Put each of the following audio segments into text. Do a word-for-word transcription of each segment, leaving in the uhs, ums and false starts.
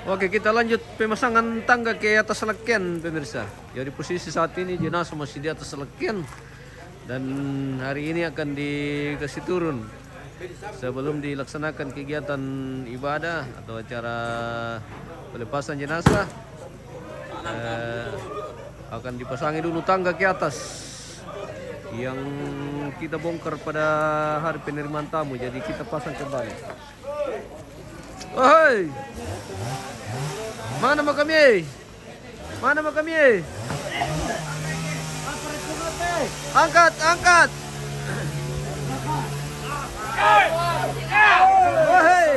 Oke, kita lanjut pemasangan tangga ke atas lakian, pemirsa. Jadi posisi saat ini jenazah masih di atas lakian dan hari ini akan dikasih turun sebelum dilaksanakan kegiatan ibadah atau acara pelepasan jenazah. Eh, akan dipasangi dulu tangga ke atas yang kita bongkar pada hari penerimaan tamu, jadi kita pasang kembali. Ohoi. Mana mau kami? Mana mau kami? Angkat, angkat. Ohoi.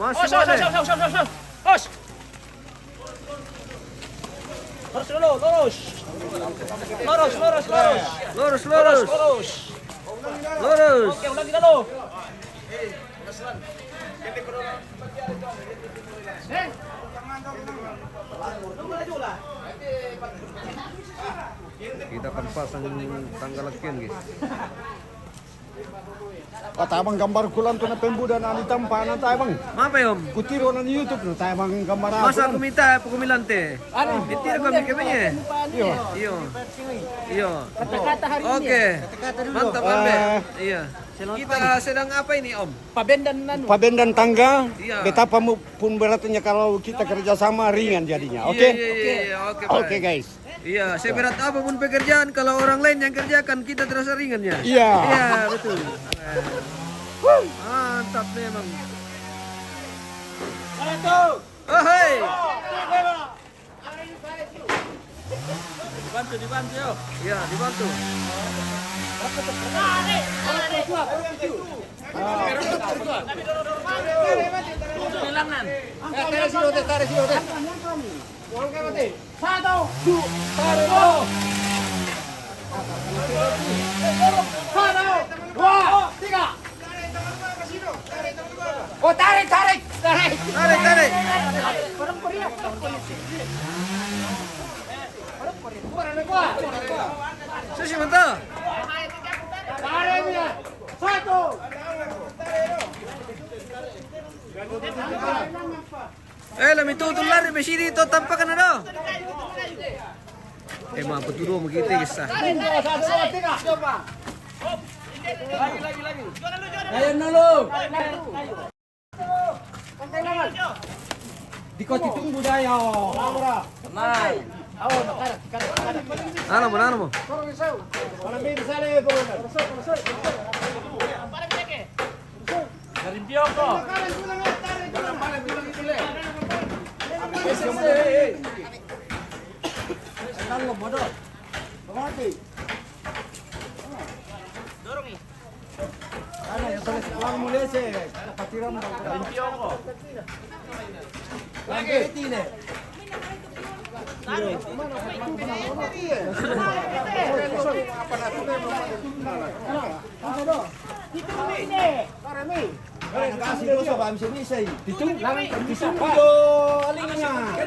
Masih boleh. Lurus dulu, lurus. Lurus, lurus, lurus. Lurus, lurus. Lurus, lurus. Oke, ulangi dulu. Kita akan pasang tangga lakian, guys. Wah, tabang gambar kulan tu na pembuda na di tampa na tabang. Apa ya, Om? Kutiro na di YouTube na tabang gambar aku. Masa aku minta pengumilante? Anu. Itu kami kemanya. Iyo. Iyo. Iyo. Kata-kata hari ini. Oke. Kata-kata dulu. Mantap, Ambe. Iya. Kita sedang apa ini, Om? Pabendan anu. Pabendan tangga. Iya. Betapa mu- pun beratnya kalau kita kerjasama ringan jadinya. Oke? Iya, iya, iya, iya. Oke, guys. Iya, seberat apapun pekerjaan, kalau orang lain yang kerjakan, kita terasa ringannya. Iya. Iya, betul. Mantap memang. Satu. Oh, hei. Dibantu, dibantu, yo. Iya, dibantu. Tarik sini, tarik sini. Satu, dua, satu. Satu, dua, tiga. Oh, tarik, tarik, tarik. Tarik, tarik. Susi, mantap. Tarik, ya. Satu. Eh, lami tutu lari, masih di to tampakan ada. Eh, ma, betul dua begitu, guys. Ayo, nolo. Di kau hitung budaya. Tenang. Nana mo, nana mo. Dari Bioko. Kalau modal. Dorong, ih. Ana, yang tulis pulang mulai sih. Patiran. Dari Bioko. Lagi. Kasi dosa ba, bisa-bisa, eh. Ditu, lang, ditu, do, aling na.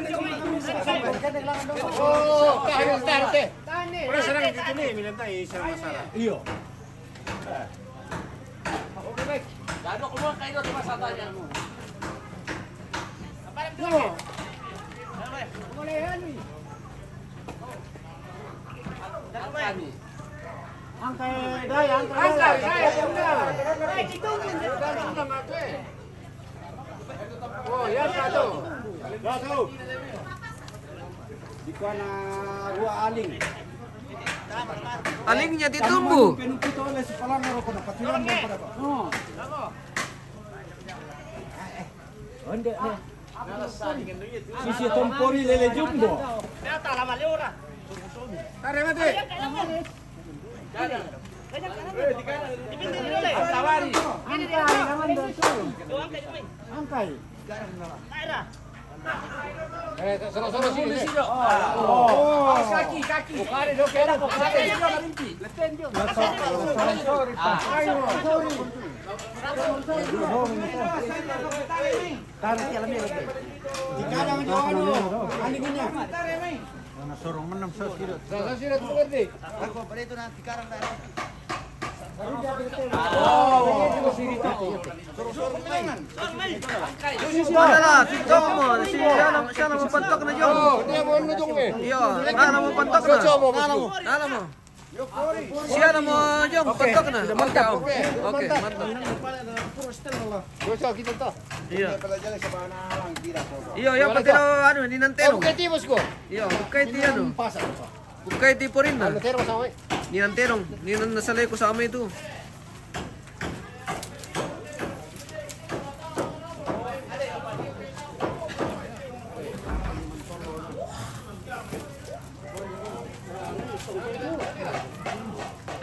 Oh, kaya, kaya, kaya. Wala sa lang dito ni, minantay, isa masara. Iyo. Gano ko mo kayo sa masata niya? Ang kay Day, ang kay Day. Oh, yan, satu. Satu. Di ko na rua aling. Aling niya titumbu. Pinupito na si Palangaro ko na patiran mo para ko. Oh. Hindi, eh. Sisi Tompori Lele Jumbo. Tara, mati. Angkai. Eh, solo, solo, sini, sini. Oh. Kaki, kaki. Kare, do, kare, kare. Leten, do. Sorry, sorry. Tarik ya, lebih, lebih. Di kanan, di anu. Andinya. Mana sorong menang, sos, kira. Sos, kira, tuh, ngerti. Aku pada itu nanti karang tadi. Mana lah, si Jong mo, si siya na, siya na mo pantok na, Jong. Oh, dia mo nudong eh. Iyo, na mo pantok na. Siya mo, na mo. Na mo. Siya na mo, Jong, pantok na. Okay, okay. Okay, mantap. Siya, kita ta. Iyo. Iyo, iyo, pati na, ano, ninantenong. Iyo, okay, ti, ano. Bukay ti po rin na. Ninantenong, ninan nasalay ko sa amay ito.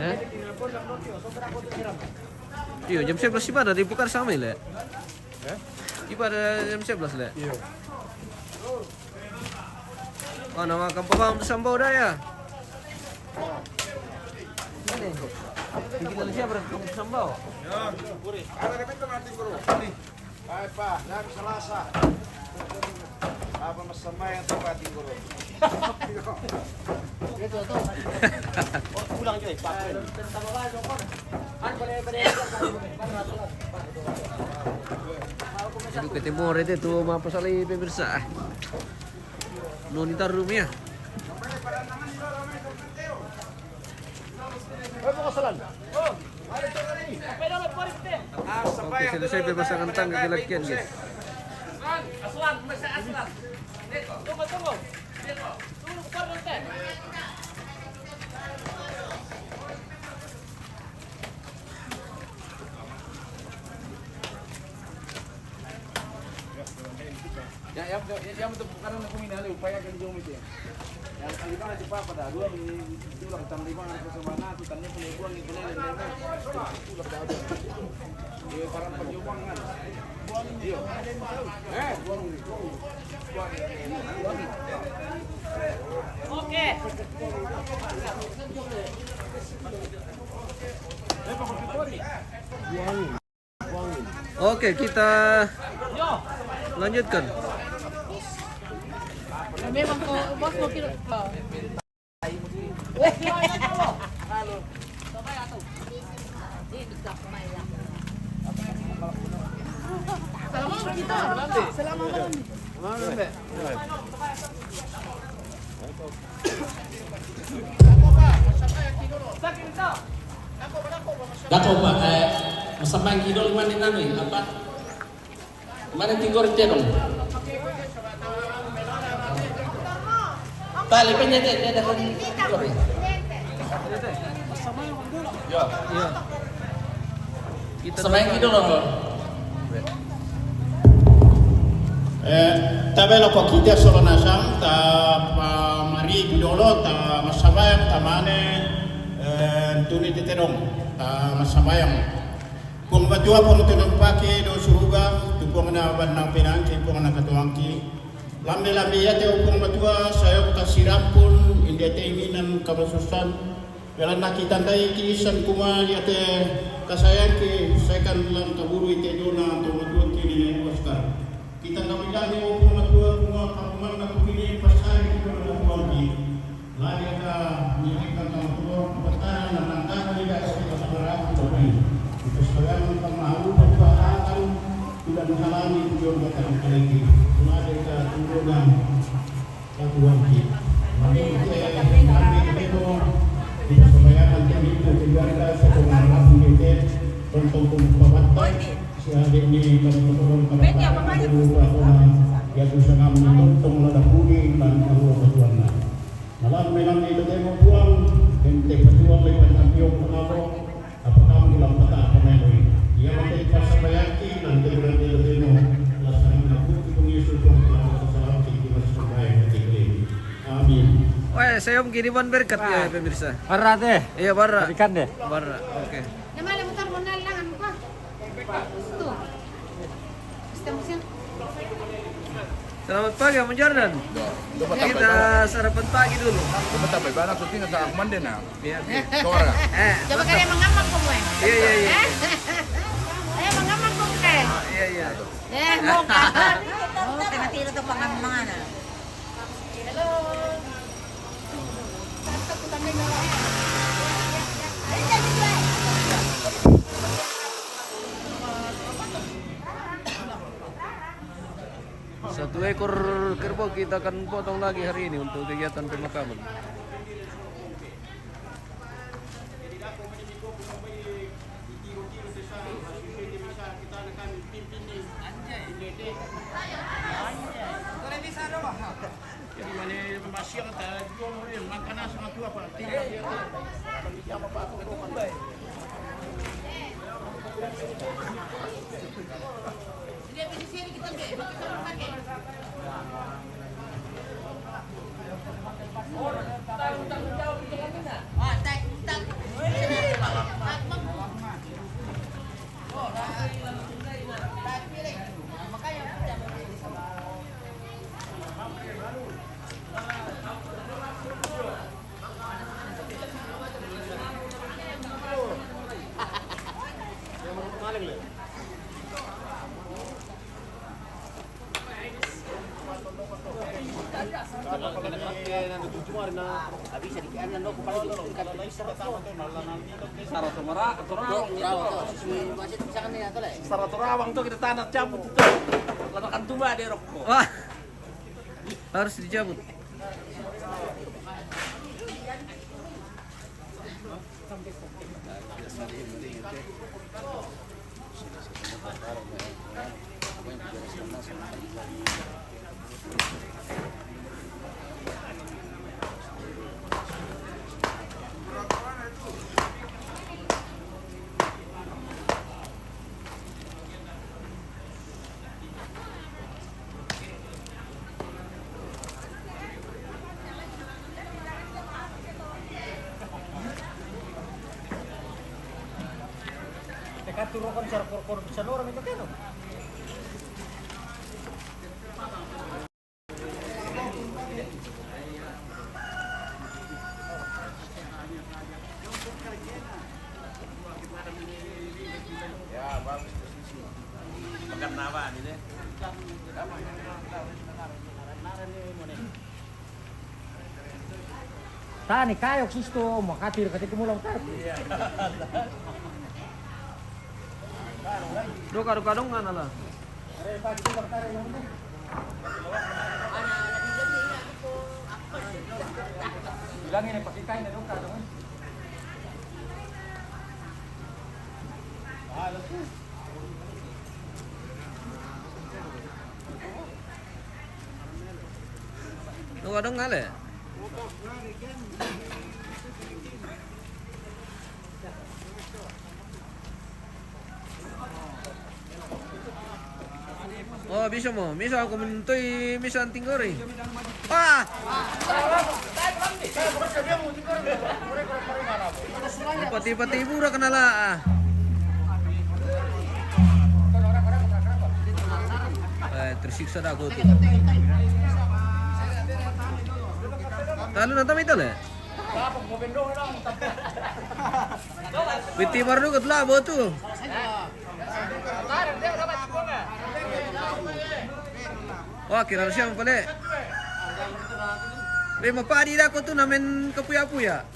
Eh? Iyo, jam sebelas ibadah di bukar sa amay, le. Eh? Ibadah jam sebelas, le. Iyo. Oh, nama kampung Sambau dah ya? Ini. Kita lihat berapa kampung Sambau. Ay, pa, dari Salasa. Apa masamay ang tapating guru? Ito, ito. Kulang dyan eh, pa. Aduh, kete more deh tuh, mapasali pemirsa. Noni tarum ya. Okay, selesai pemasangan tangga di Lakian, guys. Ya, ya, ya, ya, untuk karena aku minale upaya kan jom itu ya. Yang kali mana cepat pada dua ini, itu lah, tanda lima ada sama aku, tanda punya buang yang kena dan lain-lain. Itu lah dah ada. Iya, para penjuang kan. Iya. Eh, buang, buang. Oke. Oke, kita lanjutkan. Memang kau bos mau kira. Salamat kita. Salamat. Dako, Pak, eh, masambayang Idol, mani nanu, apa? Mani tinggor tenong. Tali, penyete, dia ada tinggor. Ya. Ya. Kita sambayang Idol, apa? Eh, tabe loko kite solo nasang, ta pa mari pidolo, ta masambayang, ta mane, eh, tuni tetedong, ta masambayang. Puang Matua, Puang Tuhan pake do suruga, tu Puang na banna penangki, Puang na katuangki. Lambe-lambe yate o Puang Matua, sayo kasirampun, india te inginan kamasusan, Welan naki tandai ki isan kuma yate kasayangki sekan lan taburu ite dona to matuan kini ne Oscar. Kita kami dani o kuma tua kuma kakuman na kukini pasari kuma na kuangki. Lagi ka nyerikan kama tua patana na nangkana ni kasi ka sabara aku tapi. Kita sayang kama aku papa akan tidak menghalangi tujuan kata kaliki. Lagi ka tujuan Katuanki. Mami, eh, mami, ito, kita sabayaan kami itu keluarga satu malam ini, untuk pembabat, si adik ini, kami turun, kami turun, ya, tu sangat menonton, tolong ada budi, dan Allah ketuanan. Malam, malam itu, tengok puang, ente petuang, lewat sampion, kenapa? Apakah bilang patah apa main? Ia mati pasal bayaki, nanti berarti lebih mau. Laksana aku, tu pengisi, tuan, kenapa sesalah, kita masih sampai, nanti keliling. Amin. Weh, saya Om Kiriman berkat ya, pemirsa. Barra deh. Iya, barra. Ikan deh. Barra, oke. Nama le mutar monal lang, ano ka? Ito. Basta mo siya. Selamat pagi, Om Jordan. Kita sarapan pagi dulu. Kita tapai barang, syuting sa Akman din, ah. Iya. Tora. Eh, coba kaya mangamang ko mo eh. Iya, iya, iya. Eh? Kaya mangamang ko mo eh. Iya, iya. Eh, mo ka. Oh, kaya natira to pangamang na. Hello. Saan ka po kami na? Ekor kerbau kita akan potong lagi hari ini untuk kegiatan pemakaman. Sarato rawang tuh kita tanah cabut itu. Ledakan tumbak deh rokok. Wah. Harus dicabut. Teka turun kan cara kor-kor bisa orang itu kan. Ya, bagus posisi. Pegang nama ini deh. Tani kayo sisto, makati kati kumulang tati. Doka, doka dong ngana la. Bilang ini pakai kain dong kadang. Doka dong ngale. Oh, bisa mo. Bisa aku mentui, bisa anting gori. Ah! Pati-pati bura kena la. Ah. Eh, tersiksa dah aku tuh. Talu nonton itu le. Piti baru dulu ketelah bawa tuh. Wah, kira siapa pale? Be mapadi dah kau tuh namen kepuya-puya.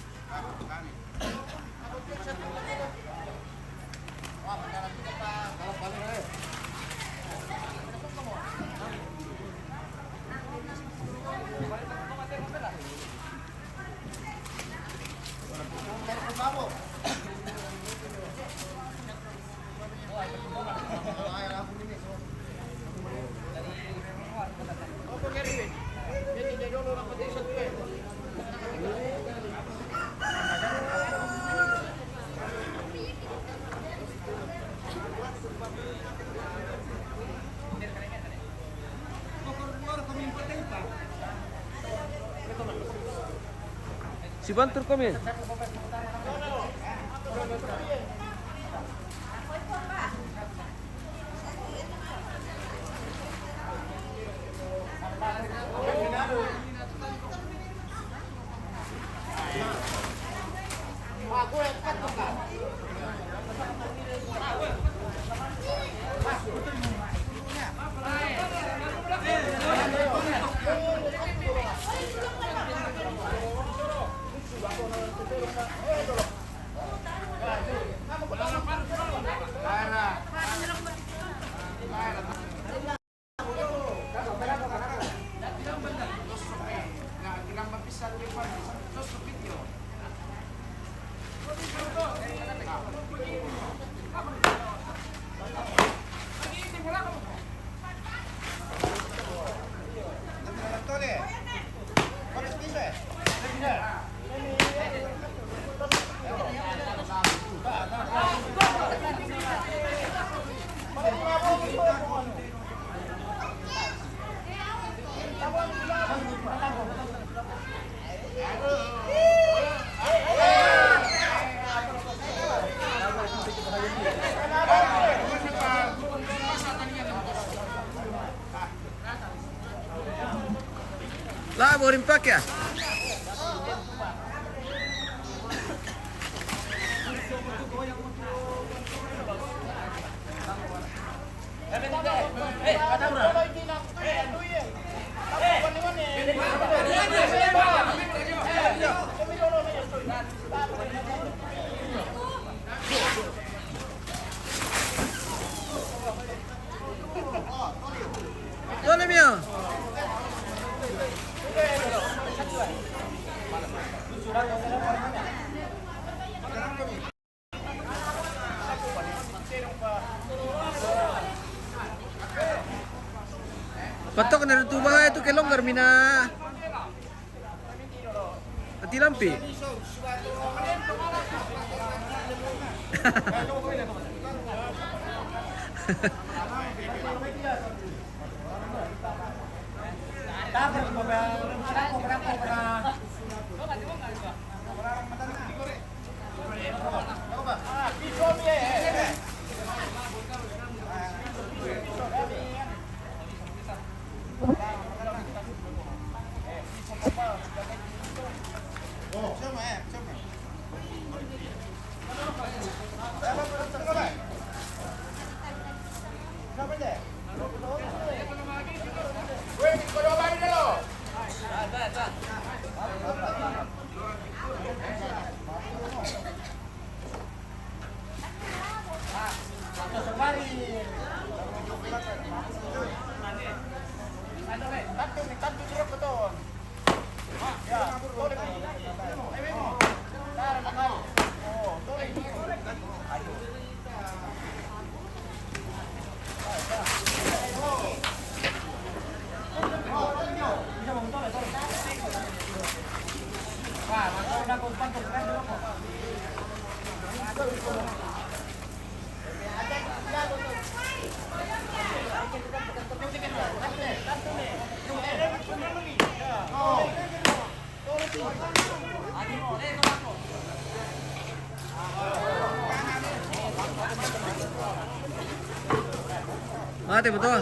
Si Bantur kami. Orin pakai ah. Dole mio. Patok na tu bahaya tu kelonggar mina. Ati lampi. Mate betul.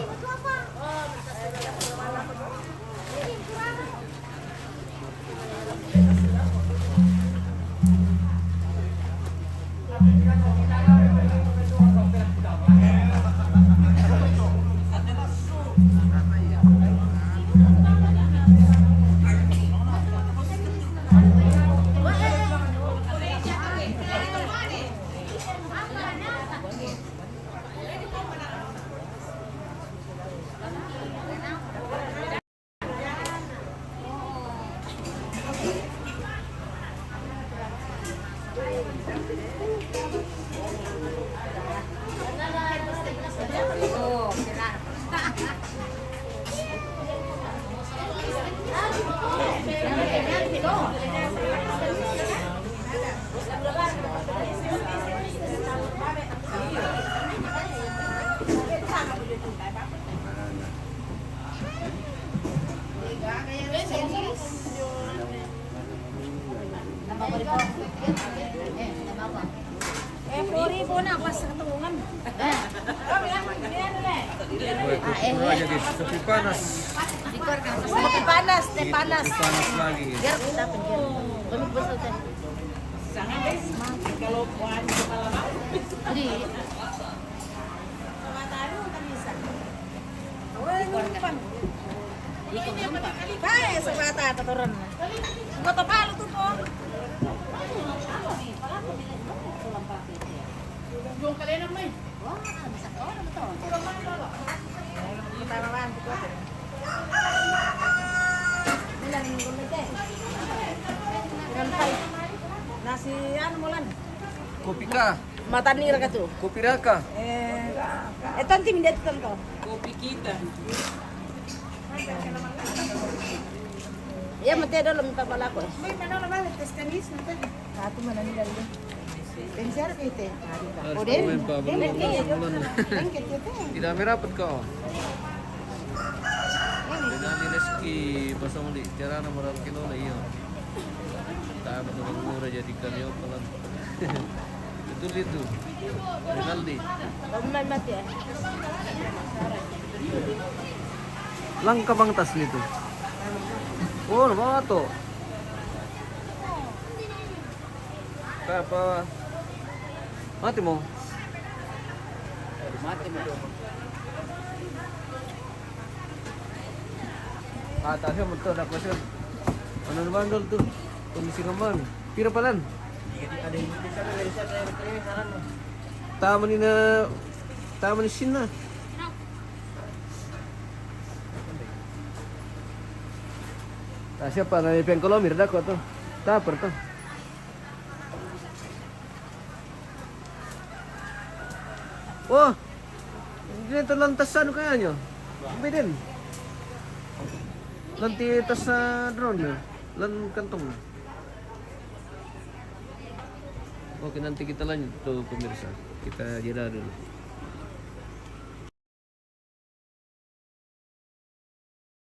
Eh, puri bona pas ketemuan. Woi, kopi aja gitu. Kopi panas. Kopi panas, teh panas. Kopi panas lagi. Biar kita pencet. Kami besar teh. Jangan deh, kalau buat kepala bau. Jadi, Kepala taruh kan bisa. woi, numpang. Hai, sebata keturun. Gua tepalu tuh, po. Jual kalian apa nih? Wah, bisa orang tuh. Kita lawan gitu. Ini dari minggu ini, teh. Dengan pai. Nasi anu, Mulan. Kopi kah? Matanira ka tu. Kopi raka. Eh, eh, tanti minda tu tanto. Kopi kita. Ya, mete dolo minta balaku. Mai mana lah balik tes kanis nanti. Satu mana ni dulu? Pensiar ka ite. Harus komen, Pak, belum, belum, belum. Kan kita tu. Tidak merapat kau. Dengan Reski pasang di cara nomor kilo lah iya. Tak betul murah jadi kami apa lah. Betul itu. Rinaldi. Pemain mati ya. Langka bang tas itu. Oh, na ba to? Kaya pa. Mati mo. Mati mo. Ah, ta siya mo to, dapat siya. Ano naman doon to? Kung sino man. Pira pa lang? Tama ni na, tama ni Sina. Ta siya pa na yung pengkolomi, dako to. Tapper to. Oh! Hindi to lang tas ano kaya nyo? Hindi din. Lang ti tas sa drone nyo. Lang kantong na. Okay, nanti kita lanjut to pemirsa. Kita jeda dulu.